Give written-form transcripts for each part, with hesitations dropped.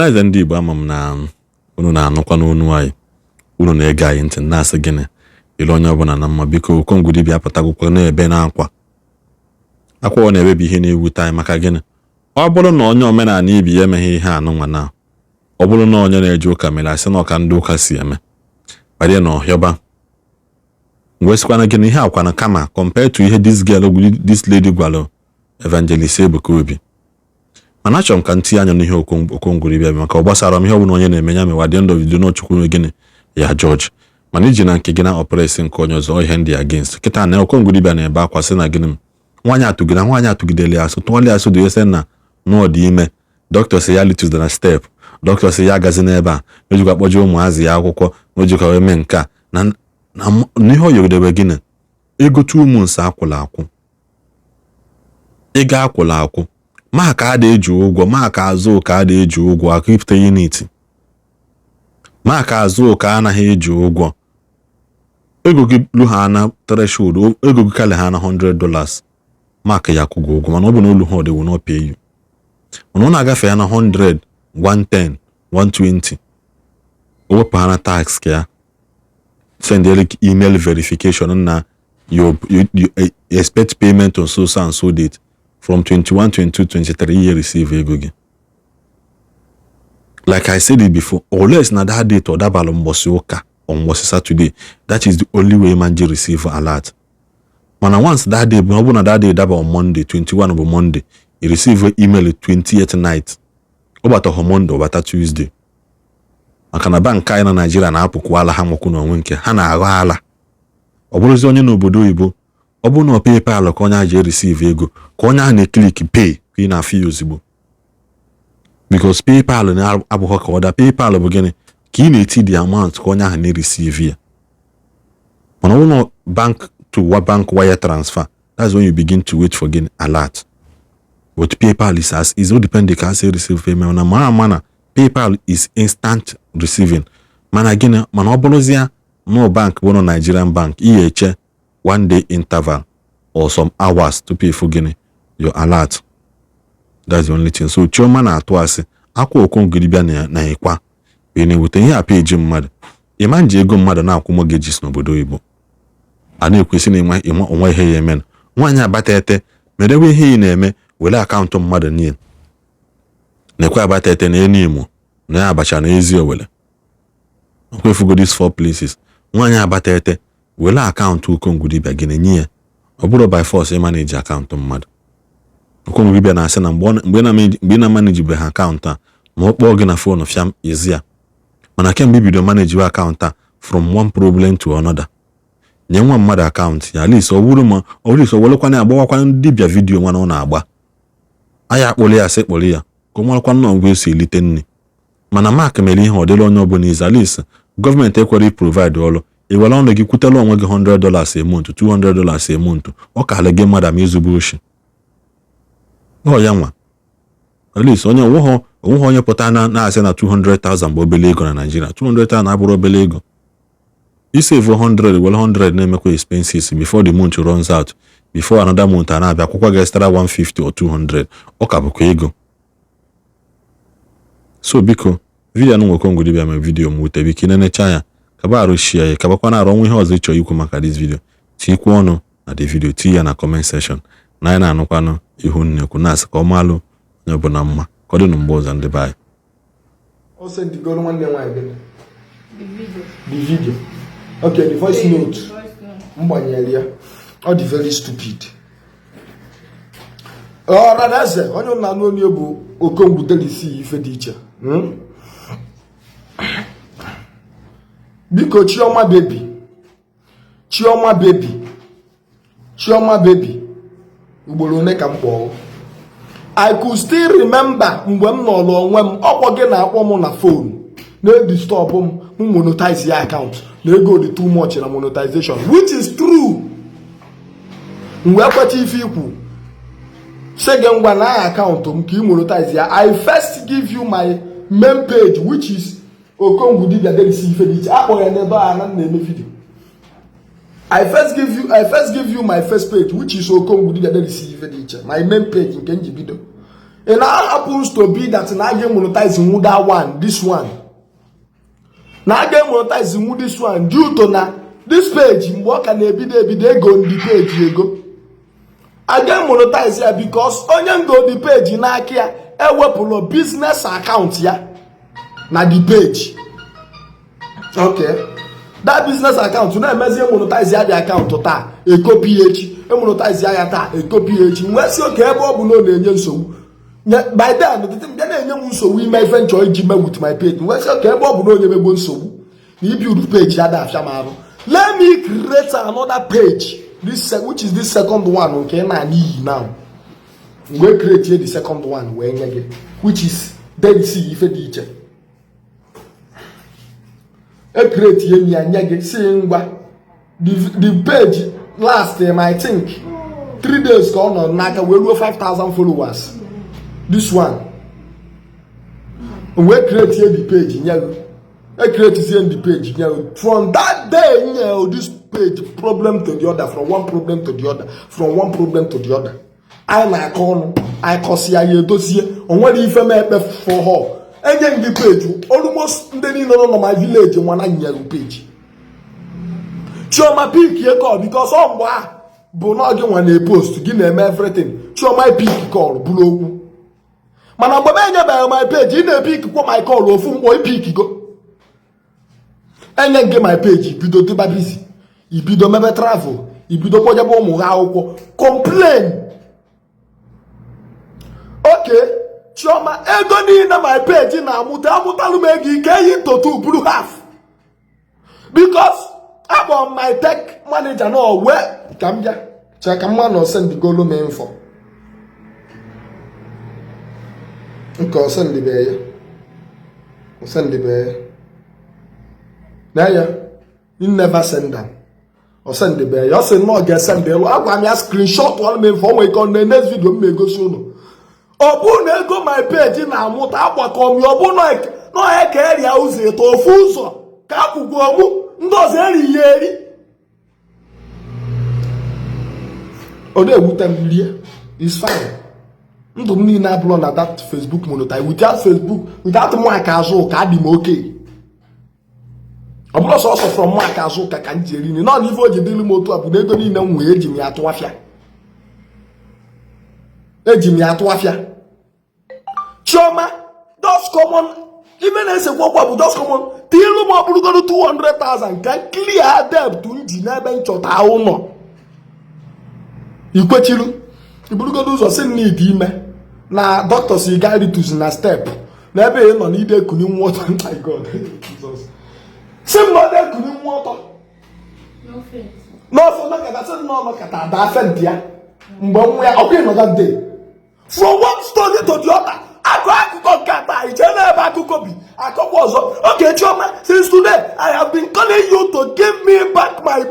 Ọhaneze ndị Igbo, ama m na unu na-anụkwa n'onu anyị, unu na-ege anyị ntị, na-asị gịnị ile onye ọbụla na mma. Biko, Okongwu dibịa apụtagokwa na-ebe na-akwa akwa. Ọ na-ebe bụ ihe na-ewute anyị. Maka gịnị? Ọ bụrụ na onye omenala ibi ya emeghị ihe anụnwa, na ọ bụrụ na onye na-eje ụka mere, asị na ọka ndị ụka si eme kparie na ọhịọba wee sịkwana gịnị ihe akwana. Kama compare to ihe this girl, this lady gwara Evangelist Ebuka Obi. Mana achọrọ m ka m tinye anya n'ihe Okongwu dibịa, maka ọ gbasara m. Ihe ọbụla onye na-eme ya mewa. The end of the day, Chukwu gịnị ya judge. Mana iji na nke gị na oppress nke onye ọzọ, ihe ndị against kịta na Okongwu dibịa na-ebe akwa, sị na gịnị, nwaanyị atụgide, nwaanyị atụgidere ya asụ, tụọla ya asụ dị ese na nụọ dị ime. Dọkịta sị ya litus na step, dọkịta sị ya agazi n'ebe a mejikwa kpọje ụmụazị ya akwụkwọ, mejikwa wee mee nke a na n'ihe ọ yogidebe. Gịnị? Ego 2 months akwụla akwụ, ego akwụla akwụ, ma ka a da-eji ụgwọ, ma ka azụ ka a da-eji ụgwọ akụpụta unit, ma ka azụ ka anaghị eji ụgwọ. Ego gị lu ha na threshold, ego gị kalị ha na $100, maka ya kwụgo ụgwọ. Mana ọ bụ na olu ha, ọ will not pay you. Mana ọ na-agafe ya na 100, 110, 120, o wepụ ha na tax, ka ya send email verification na you expect payment on so so and so date. From 21, 22, 23, ihe receive ego gị. Like I said it before, unless na that date ọ dabalụ mbọsị ụka or mbọsị Saturday, that is the only way man ji receive alert. Mana once that day bụ, ọ bụ na that day daba on Monday, 21 bụ Monday, you receive email 28 night, ọ bataghọ Monday, ọ bata Tuesday. Maka na bank anyị na Naijiria na-apụkwa ala ha nwekwu n'onwe nke ha na-aghọ ala. Ọ bụrụzi onye n'obodo oyibo, ọ bụrụ na ọ PayPal ka onye ahụ ji receive ego, ka onye ahụ na-eclick pay, ka ị na-afụ ya ozugbo, because PayPal na-abụghọ ka ọ da. PayPal bụ gịnị ka ị na-eti the amount ka onye ahụ na-receive ya. Mana ọ bụrụ na bank to bank wire transfer, that's when you begin to wait for gịnị? Alert. But PayPal is as is, all depend ka a si receive payment na mara ama na PayPal is instant receiving. Mana gịnị, mana ọ bụrụzie no bank bụ no Nigerian bank, ị eche one day interval or some hours tupu ịfụ gịnị? Your alert. That's the only thing. So Chioma na-atụ asị akwa. Okongwu dibịa na ịkwa wee na-eweta ihe a peji mmadụ. Ịma nji ego mmadụ na-akwụ mortgages n'obodo oyibo, a na-ekwesị na ịnwe onwe ihe ya eme. Nwaanyị abata ete merewe ihe ị na-eme, were akaụntụ mmadụ niile na-ekwe abata ete na enu Imo na ya abacha na ezi Owere okwefugo, these four places. Nwaanyị abata ete were akaụntụ Okongwu dibịa gị na-enye ya. Ọ bụrụ by force ịmanage akaụntụ mmadụ. Okongwu dibịa na-asị na mgbe ị na-amanagebeghị akaụntụ a, ma ọ kpọọ gị na phone fịam ezi ya. Mana kemgbe ibido managewe akaụntụ a, from one problem to another. Nye nwa mmadụ akaụntụ ya, at least ọ bụrụ ma ọ bụrụ ọ welekwana ya agbawakwana ndị dibịa video nwa na ọ na-agba anya akpụrụ ya, sị kpụrụ ya ka ọ marakwa nnọọ ngwa esi elite nne. Mana Mark mere ihe ọ dịla onye ọbụla izu. At least gọọmenti ekwere provide ọrụ, i were ọnụ gị kwutela onwe gị $100 a month, $200 a month, ọ kaala gị mmadụ ma ezigbo oshi ọ ya nwa. At least onye onweghị onye pụta na na-asị na 200,000 bụ obele ego na Nigeria. 200,000 abụrụ obele ego. Isave 100, were 100 na-emekwa expenses, before the month runs out, before another month a na-abịa, akwụkwọ gị extra 150 or 200, ọ ka bụkwa ego. So biko, video anụ Okongwu dibịa mee video m wute. Biko, nenecha ya, kaba arụ share ya, kabakwa na arụ ọnwa. Ihe ọzọ ịchọ ikwu maka this video, tikwu ọnụ na the video, tii ya na comment section. Na anyị na-anụkwanụ ihu nnekwu, na-asị ka ọ malụ onye ọbụla mma, ka ọ dị na mgbe ọzọ, ndị be anyị. O sendigoro nwanne nwaanyị gịnị? The video. The video, okay, the voice note. Voice note. M gbanyere ya, ọ dị very stupid. Ọradaeze onye na-anụ onye bụ Okongwu Delisi ife dị iche. Biko, Chioma baby, Chioma baby, Chioma baby, ugboro one ka m kpọọ? I could still remember mgbe m nọrọ onwe m, ọkpọ gị na-akpọ m na phone, na-edisturb m, m monetize ya account na ego dị too much na monetization, which is true. M wee kweta ife ikwu, sị gị ngwa na akaụntụ m ka ị monetize ya. I first give you my main page, which is Okongwu Dibia Delisi ife dị iche. Akpọrọ ya n'ebe a na na-eme video. I first give you my first page, which is Okongwu Dibia Delisi ife dị iche, my main page nke m ji bido. It now happens to be that na aga monetize nwu that one, this one na aga monetize nwu this one due to na this page mgbe ọ ka na-ebido ebido ego ndị page ego aga monetize ya because onye ngo the page n'aka ya ewepụrụ business account ya na the page. Okay, that business account na-emezi monetize ya the account taa ekopi echi, emonetize ya taa ekopi echi. Wee sị okay, ebe ọ bụ na ọ na-enye nsogbu by then bịa na-enye m nsogbu ime ife nchọ iji mee with my page. Wee sị okay, ebe ọ bụ na onye megbo nsogbu na ibuild page ya da afịa m arụ, let me create another page, this which is this second one nke ị na-ana iyi now. Wee create the second one wee nye gị, which is Dead Sea ife dị iche. E create m ya nye gị, si ngwa the page last I think 3 days ka ọ nọ n'aka wee ruo 5000 followers. This one wee create the page nye gị, e create the page nye gị. From that day nye this page problem to the other, from one problem to the other, from one problem to the other. Anyị na-akọ ọnụ, anyị kọsịa ya edozie, o nwere ife m ekpe for her. Enye m gị page almost ndị niile nọ na my village nwana nyere page. Chioma pick call because ọ mgbe a bụ na gị nwa na-epost, gị na-eme everything. Chioma pick call bụrụ okwu, mana mgbe m enyebeghị my page, ị na-epick kwa my call ofu mkpọ ipick go. Enye gị my page, ibido dịba busy, ibido mebe travel, ibido kpọjebe ụmụ ha akwụkwọ, complain. Okay Chioma, ego niile my page na-amụta amụtalụ m ego ike eyi ntotu bụrụ half, because akpọ m my tech manager na wee ka m bịa chee ka mma na osendigolu m info nke osendibe ya, osendibe ya na ya, you never send am. Osendibe ya, ọ sị na ọ ga-esend elu. Agwa m ya screenshot ọrụ m info, o nwere ike ọ na next video m egosi unu. Ọ bụrụ na ego my page na-amụta agbakọ m ya, ọ bụ na ya ka eria ụzọ ịtọ ofu ụzọ ka akwụkwọ mụ ndị ọzọ erighị eri. Ọ na-ewute m rie, is fine. Ndụ m niile abụrụ na that Facebook monetize. Without Facebook, without Mark Azuka adị m oke. Ọ bụrụ sọsọ from Mark Azuka ka m ji eri nri, nọ na ife o ji dịrị m otu a bụ na ego niile m nwee eji m ya atụ afịa, eji m ya atụ afịa. Chioma, just common ife na-esekwa okwu bụ just common tilu m ọ bụrụgodo 200,000 ka clear debt m ji n'ebe nchọta ụlọ. Ikwechilu iburugodo ụzọ si na ịdị ime na doctor si gaa ritus na step na ebe ị nọ na ide ekuni nwa ọtọ. My God, Jesus, si m na ọ na-ekuni nwa ọtọ n'ofe nọkata, si m na ọ nọkata ada faint ya mgbe nwa ya ọkwa ịnọ that day. From one story to the other, akọ akụkọ nke ata iche n'ebe akụkọ bi akọkwa ọzọ. Okay Chioma, since today I have been calling you to give me back my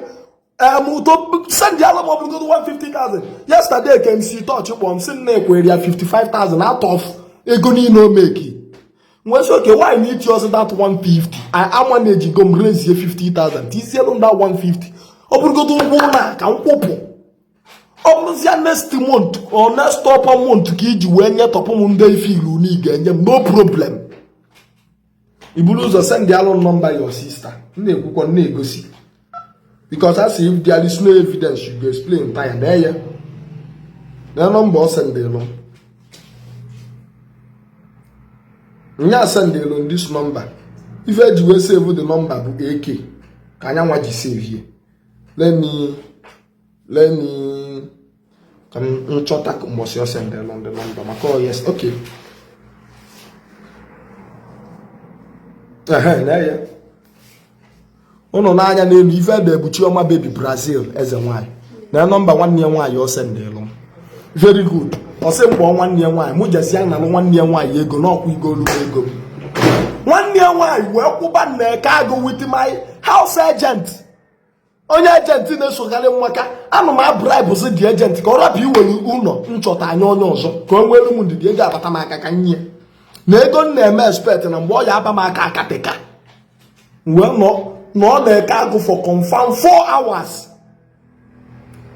to send the alarm of 150,000. Yesterday ka MC Touch kpọọ m sị m na ekwere ya 55,000 out of ego niile o meki. Nwee sị okay, why na iti ọzọ that 150? I amanage go m raise 50,000 tizielu m that 150. Ọ bụrụgodo ụgwọ ụlọ a ka m kwụpụ, ọ bụrụzia next month or next upper month ka iji wee nye tọpụ m ndị ife ilu na ị ga-enye m, no problem. I buru ụzọ send alụ number your sister, m na-ekwukwa na-egosi, because I say if there is no evidence you go explain tire na ya na nọmba ọ sendịlụ nya sendịlụ this number. Ife eji wee save the number bụ AK ka anya nwa ji save here. Let me ka m chọta mbọsị ọ sendịlụ the number maka ọ yes okay ehe na ya ụnụ n'anya n'elu ife ede bụ Chioma Baby Brazil eze nwanyị na nọmba nwanne ya nwaanyị ọ sendịlụ. Very good. Ọ sị mkpọ nwanne ya nwaanyị mụ jezie nalụ nwanne ya nwaanyị ego n'ọkwa igolu ego m. Nwanne ya nwaanyị wee kwụba Nneka Agụ with my house agent, onye agent na-esogharị nwaka. Anụ m abribe dị agent ka ọ rapụ iwere ụlọ nchọta anya onye ọzọ ka o nwere m ndidi ego abata m aka ka nye na ego m na-eme expect na mgbe ọ ya aba m aka akatịka wee nọ na ọ na-eke agụ for confirm 4 hours.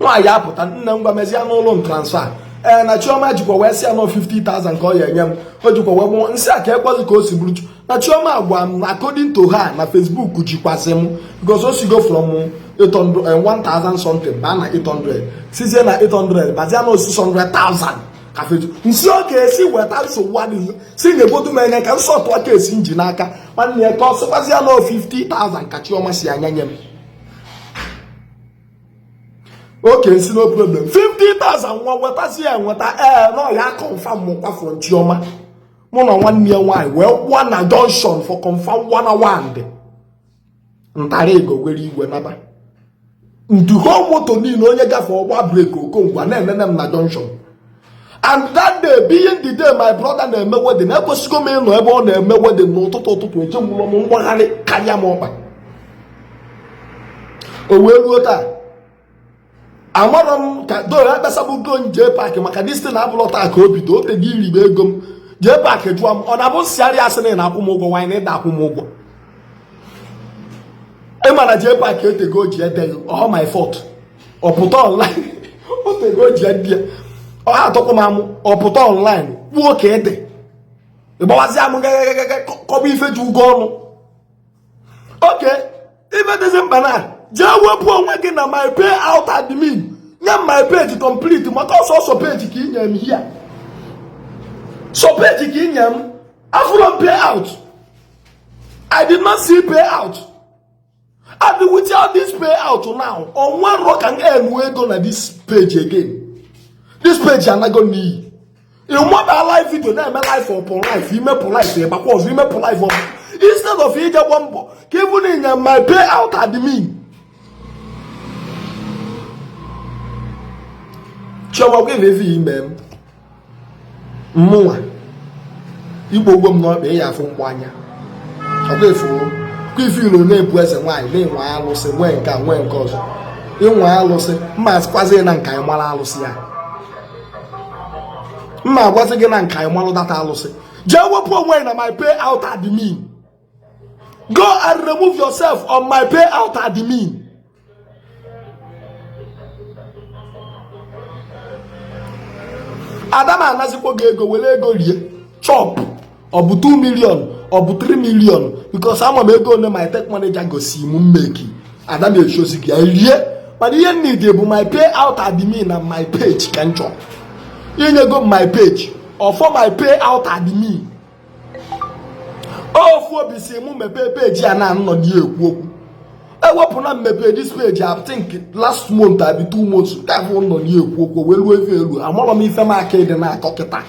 Nwaanyị apụta, nne ngwa mezie n'ụlọ m transfer Ee, na Chioma jikwa wee sị ya nọ 50,000 ka ọ ya enye m. O jikwa wee gbụọ nsị a ka ekwazi ka o si bụrụ. Na Chioma gwa m na according to her na Facebook jikwazi m because o sigo from 800 1000 something baa na 800, sizie na 800 bazie na 600,000 ka Facebook. Nsị ọ ga-esi weta nsogbu adịghị, si nyebodu m enye ka m sọtụ aka esi nji n'aka nwanne ya ka ọ sịkwazi ya na 50,000 ka Chioma si anya nye m. Okay, nsi no problem, 50,000 nwa wetazi ya nweta. Ee, na ya confirm m kwa from Chioma. Mụ na nwanne ya nwaanyị wee kwụọ na junction for confirm one one ntara ego were igwe naba nduho moto niile onye gafe ọgba brake Okongwu na-enene m na junction. And that day being the day my brother na-eme wedding, ekwesịgo m ịnọ ebe ọ na-eme wedding n'ụtụtụ ụtụtụ, ejewụlọ m mgbagharị karịa m ọkpa. O wee ruo taa, amarọ m ka do akpasabugo m jee paakị maka this thing abụlọ taa ka o bido. O tego iribe ego m jee paakị jụọ m, ọ na-abụ nsịarị asị na ị na-akwụ m ụgwọ nwaanyị na ịda akwụ m ụgwọ. Ịma na jee paakị etego o ji ede ọ my fault, ọ pụta online o tego o ji ede ya, ọ atọkwa m amụ, ọ pụta online kwuo ka ede ịgbawazi amụ gagagagaga kọba ife ji ụgwọ ọnụ. Oke ife dịzi mkpa na jee wepụ onwe gị na my pay out admin, nye m my page complete maka ọsọsọ page ka inye m here, so page ka inye m afụrụ m pay out. I did not see pay out, and without this pay out now onwero ka m enu ego na this page again. This page anago n'iyi. Ịmụba live video na-eme life upon life, imepụ life ịgbakwa ọzọ, imepụ life ọzọ, instead of ije gba mbọ ka ịbụ na inye my pay out admin. Chioma gwa ife ime m mụnwa igbo ogbo m n'ọkpa ịya afụ mgbọ anya ọkwa efu kwa ife ilo na-ebu eze nwaanyị na-enwe alụsị nwee nke a nwee nke ọzọ inwe alụsị mma asịkwazi na nke anyị mara alụsị ya, mma agwazi gị na nke anyị malụ data alụsị. Jee wepụ onwe na my pay out admin, go and remove yourself on my pay out admin. Ada m anazikwa gị ego, were ego rie chop, ọ bụ 2 million ọ bụ 3 million because ama m ego one my tech manager gosi m mmeki. Ada m echozi gị rie, mana ihe need bụ my pay out admin na my page ka m chọrọ inyego m my page or for my pay out admin. Ofu obi si mụ mepee page a na nnọ dị ekwu okwu, ewepụna mmepe this page. I think last month abi 2 months ka afọ nọ dị ekwu okwu wee ruo efe elu. Amarọ m ife m aka ịdị na-akọ kịta.